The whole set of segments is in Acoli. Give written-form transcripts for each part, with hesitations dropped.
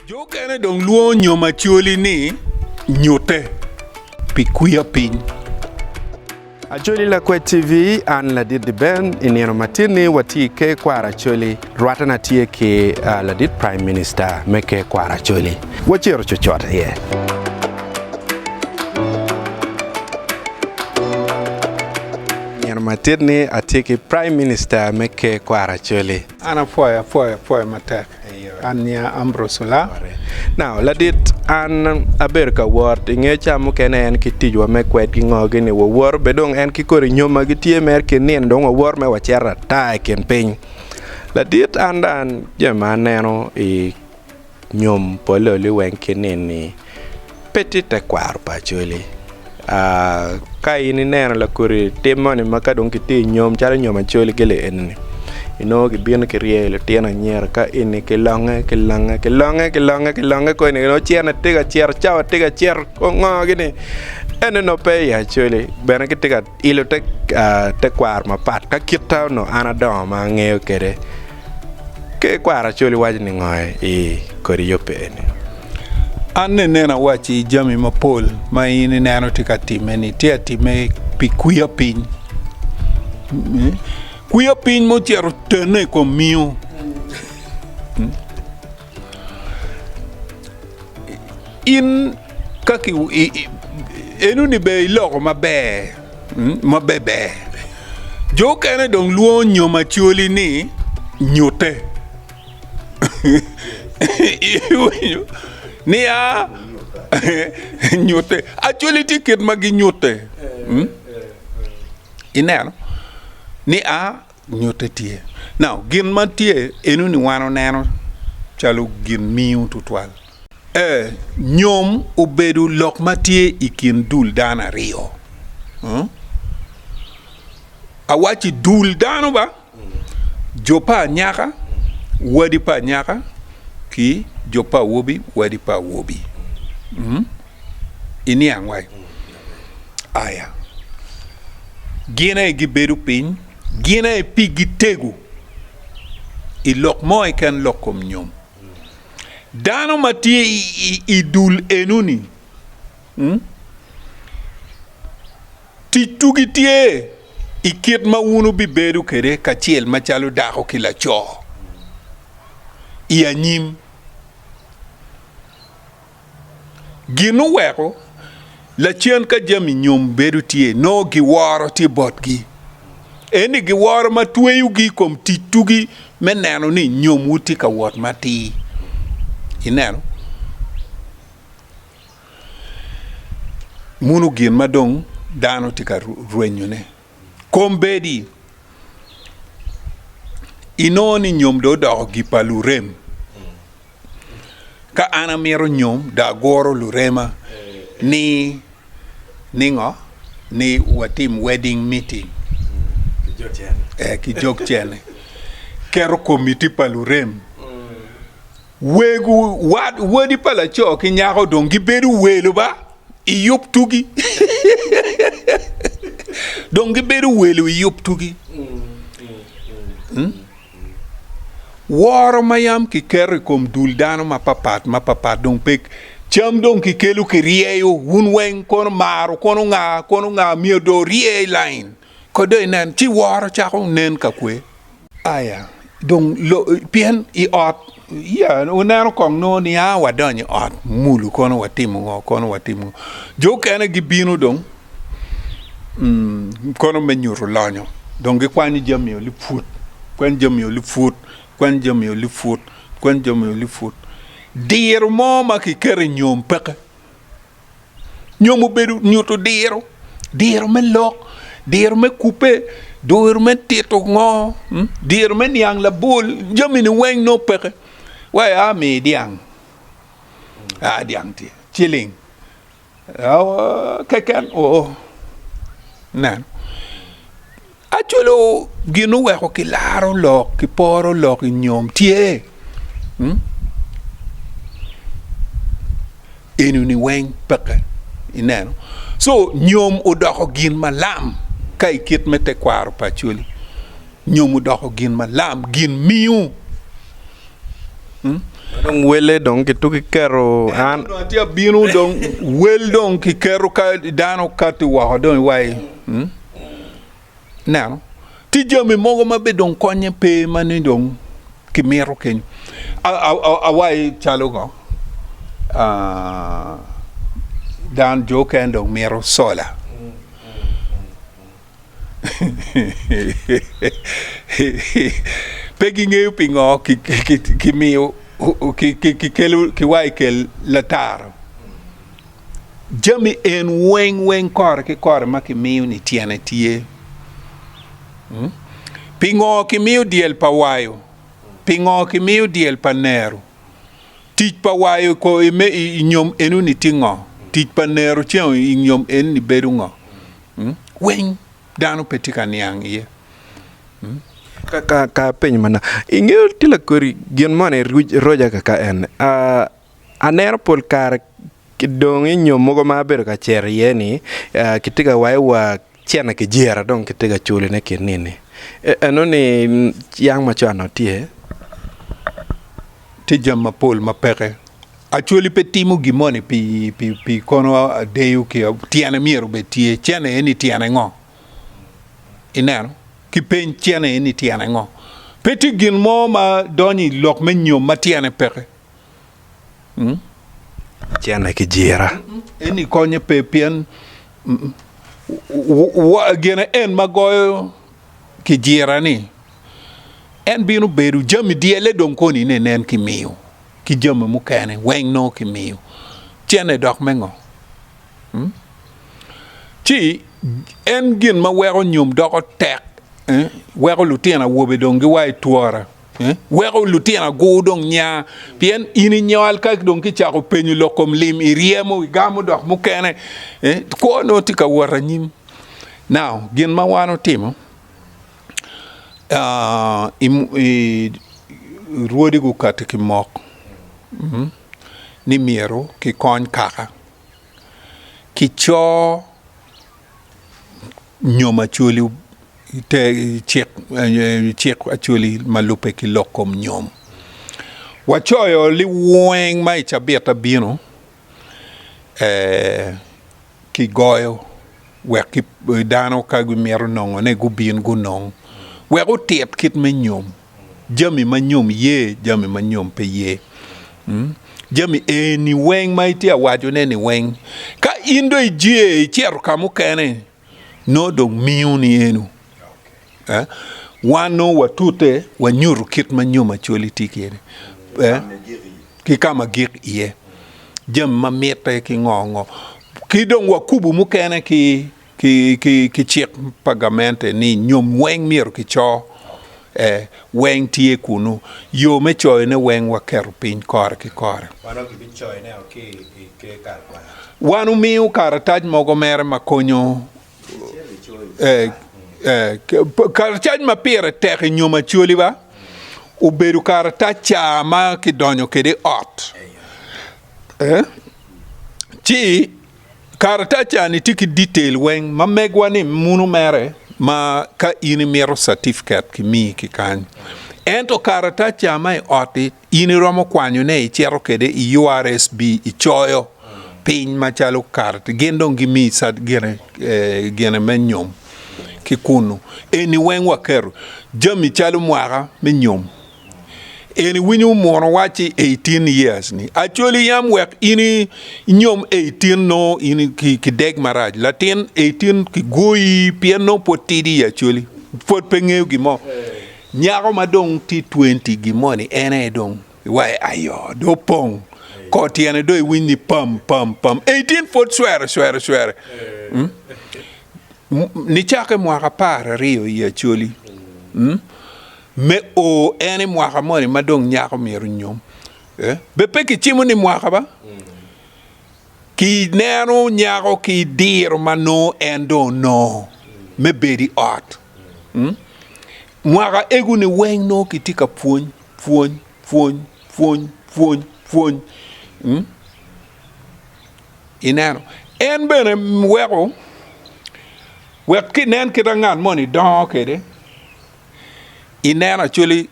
Jo okene dong lwongo nyom Acholi ni nyute pi kwiya piny. Acholi Lakwec TV, an Ladit D'Ben, i nino matin-ni watye i Ker Kwaro Acholi, rwattena tye ki Ladit Prime Minister me Ker Kwaro Acholi. Wacito cutcut iye. Nino matin-ni atye ki Prime Minister me Ker Kwaro Acholi. An apwoyo, apwoyo, apwoyo matek. An nyinga Ambrose Olaa. Now, ladit, an abedo ka wot i nge ca mukene en ki ticwa me kwed ki ngo gini wawoto be dong en ki kodi nyom ma gitye mere kin nino dong wawoto me wacito ata i kin piny. Ladit, an dong jami ma aneno i nyom pole oli weng ki nini pe tye tekwaro pa Acholi. Ka in ineno lakodi tim moni ma ka dong kitye i nyom calo nyom Acholi gili eni inongo gibino kiryeyo lutino anyira ka eni kilonge kilonge kilonge kilonge kilonge koni nongo cene tye ka cito cawa tye ka cito ngo gini eno nongo pe i Acholi bene gitye ka ilo tekwaro mapat ka kita onongo an adongo ma angeyo kwede. Ker kwaro Acholi waco ni ngo i kodi yubbe eni? An nenen awacci jami mapol ma in ineno tye ka timme-ni tye ka timme pi kwiya piny. Kwiya piny ma ocito otene i kom miyo. In ka ki enoni bene iloko maber maberber jo okene dong lwongo nyom acholi ni nyute iwinyo niya nyute acholi tye kit ma ginyute ineno ni a Nyutte tye. Now, gin ma tye eno ni wan oneno calo gin miyo tutwal. Ee, nyom obedo lok ma tye i kin dul dano aryo. Huh? Awacci dul dano ba, jo pa anyaka, wadi pa anyaka, ki jo pa awobi, wadi pa awobi. Hmm? Iniang wai? Aya. Gin aye gibedo piny, gin aye pigi tego i lok mo keken lok kom nyom. Dano ma tye i dul enoni, tic tugi tye i kit ma wun wubibedo kwede kacel macalo dako ki laco i anyim. Gin oweko lacen ka jami nyom bedo tye, nongo giworo tye botgi. Eni giworo ma tweyogi i kom tic tugi me neno ni nyomwu tye ka wot matir. Ineno? Muno gin ma dong dano tye ka rwenyone. Kombeddi, inongo ni nyom dong odoko gi pa lurem. Ka an amito nyom dong aguro lurema ni ningo ni watim wedding meeting ki jog cene keto komiti pa lurem wego wadi pa laco ki nyako dong gibedo welo ba i yub tugi dong gibedo welo i yub tugi. Woro ma yam kiketo i kom dul dano mapapat mapapat dong pe. Cam dong kikelo kiryeyo, wun weng kono maro kono nga kono nga myero dong orye i lain ko dong inen ci woro cako nen ka kwe. Aya dong pien i ot ya wuneno kong nongo ni a wadonyo i ot mulu kono watimo ngo kono watimo ngo jo okene gibino dong kono me nyuto lonyo dong gikwanyo jami o liput kwanyo jami o liput kwanyo jami o liput kwanyo jami o liput diro mo ma kiketo i nyom peke nyom obedo nyuto diro diro me lok diro me kubbe diro me tito ngo diro me niang labol jami-ni weng nongo peke wai a mi dyang a dyang tye ciling Keken oo nen acwalo gin oweko kilaro lok kiporo lok i nyom tye enoni weng peke ineno co nyom odoko gin malam ka i kit me tekwaro pa Acholi nyom odoko gin malam gin miyo. Dong wele dong kituki keto an. Dong atye abino dong wel dong kiketo ka dano kati woko dong iwaci ineno tye jami mogo ma bene dong konye pe ma ni dong kimito kenyo awaci calo ngo dano jo okene dong mito sola. Pe gingeyo pingo kimiyo kikelo kiwaco kel lataro. Jami en weng weng kore ki kore ma kimiyo ni tyene tye. Pingo kimiyo dyel pa wayo? Pingo kimiyo dyel pa nero? Tic pa wayo i nyom enoni tye ngo? Tic pa nero ceng i nyom enoni bedo ngo? Weng dano pe tye ka niang iye. Ka apenyo manok, ingeyo tye lakodi gin moni roca kaka eni, aneno pol kare dong i nyom mogo ma abedo ka cito iye ni kitye ka waco wa cene kijira dong kitye ka culone kin nini, eno ni yang macon onongo tye? Tye jami mapol ma peke. Acholi pe timo gin moni pi kono adeyo ki tyene myero obed tye, cene eni tyene ngo? Ineno? Ki peny cene eni tyene ngo? Pe tye gin mo ma donyo i lok me nyom ma tyene peke. Cene ki jira. Eni konye pe pien gine en ma goyo kijira ni en bino bedo jami dyelle dong koni ne nen kimiyo. ki jami mukene weng nongo kimiyo cene dok me ngo? Ci en gin ma weko nyom doko tek weko lutino awobe dong giwa i twora weko lutino agur dong nya pien in inywal ka dong kicako penyo lok kom lim iryemo igamo dok mukene kwo nongo tye ka wot anyim now gin ma wan otimo Rwodi gukati ki mok ni myero kikony kaka ki co nyom acholi cik acholi ma lubbe ki lok kom nyom wacoyo liweng ma i cabit abino kigoyo wek dano ka gimito nongone gubin gunong, wek otit kit me nyom, jami ma nyom ye, jami ma nyom pe ye, jami eni weng ma itye ka wacone-ni weng. Ka in dong ijer icito ka mukene, nongo dong miyoni eno. Wan nongo watute wanyuto kit ma nyom Acholi tye kwede ki ka ma gik iye, jami ma mitte ki ngo ngo. Ki dong wakubo mukene ki cik pa gamente ni nyom weng myero kico weng tye kunu, yo me coyone weng waketo piny kore ki kore. Wan omiyo karatac mogo mere ma konyo Karatac ma pire tek i nyom Acholi ba obedo karatac ca ma kidonyo kwede i ot ci karatac ca-ni tye ki detail weng ma megwa ni muno mere ma ka in imito catifiket kimiyi ki kany ento karatac ca ma i ot-ti In iromo kwanyone icito kwede i URSB icoyo piny macalo kare gin dong gimiyi gine me nyom ki kunu. Eni weng waketo jami calo mwaka me nyom. Eni winyo muno wacci 18 years ni actually yam wek in inyom 18 nongo in kideg marac latin 18 kigoyi pien nongo pwod tidi i actually pwod pe ngeyo gin mo. Nyako ma dong tye twenty gin moni en aye dong iwaci ayo dong opong kor tyene dong iwiny ni pam pam pam 18 pwod cwere cwere cwere nicake mwaka 12 i Acholi me o en i mwaka moni ma dong nyako myero onyom be pe kicimo ni mwaka ba Kineno nyako ki diro ma nongo en dong onongo me bedo i ot. Mwaka ego-ni weng nongo kitye ka pwony, pwony, pwony, pwony, pwony, pwony. Ineno? En bene weko wek kinen kit ma ngat moni dongo kwede, ineno actually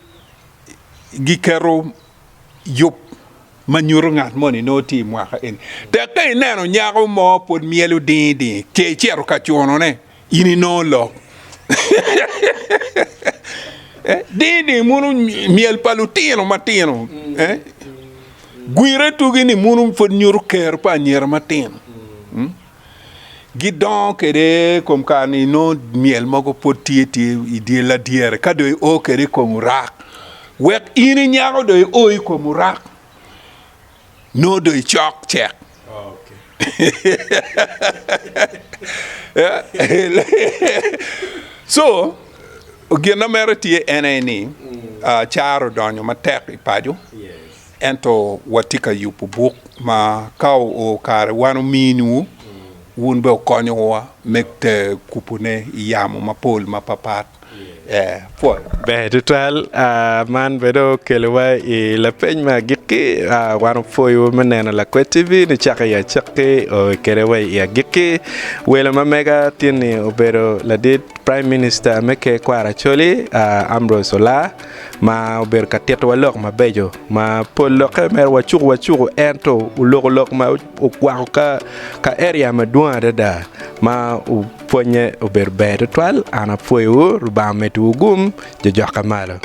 giketo yub. Ma nyuto ngat moni nongo tye i mwaka eni. Tek ka ineno nyako mo pwod myelo dingi dingi ce icito ka cunone, in inongo lok. Dingi dingi muno myel pa lutino matino. Gwire tugi ni muno pwod nyuto kero pa anyira matino. Gidongo kwede kom kare ni nongo myel mogo pwod tye tye i dye ladyere ka dong io kwede i kom orak wek in inyako dong io i kom orak nongo dong icok cek. So gin ma mere tye en aye ni caro odonyo matek i paco. Ento watye ka yubo buk ma ka oo kare wan ominiwu, wun bene wukonyowa me kubone i yamo mapol mapapat. Ee, pwoyo. Ber tutwal. Man bene okelowa i lapeny me agikki. Wan opwoyowu me neno Lakwed TV nicako i acakki o kede wa i agikki. Welo ma mega tin-ni obedo ladit Prime Minister me Ker Kwaro Acholi, Ambrose Olaa. ma obedo ka titowa lok mabeco ma pol lokke mere wacuku wacuku ento oloko lok ma okwako ka area madwong adada ma pwonye obedo ber tutwal an apwoyowu Lubanga omeddiwu gum jo jokka malo.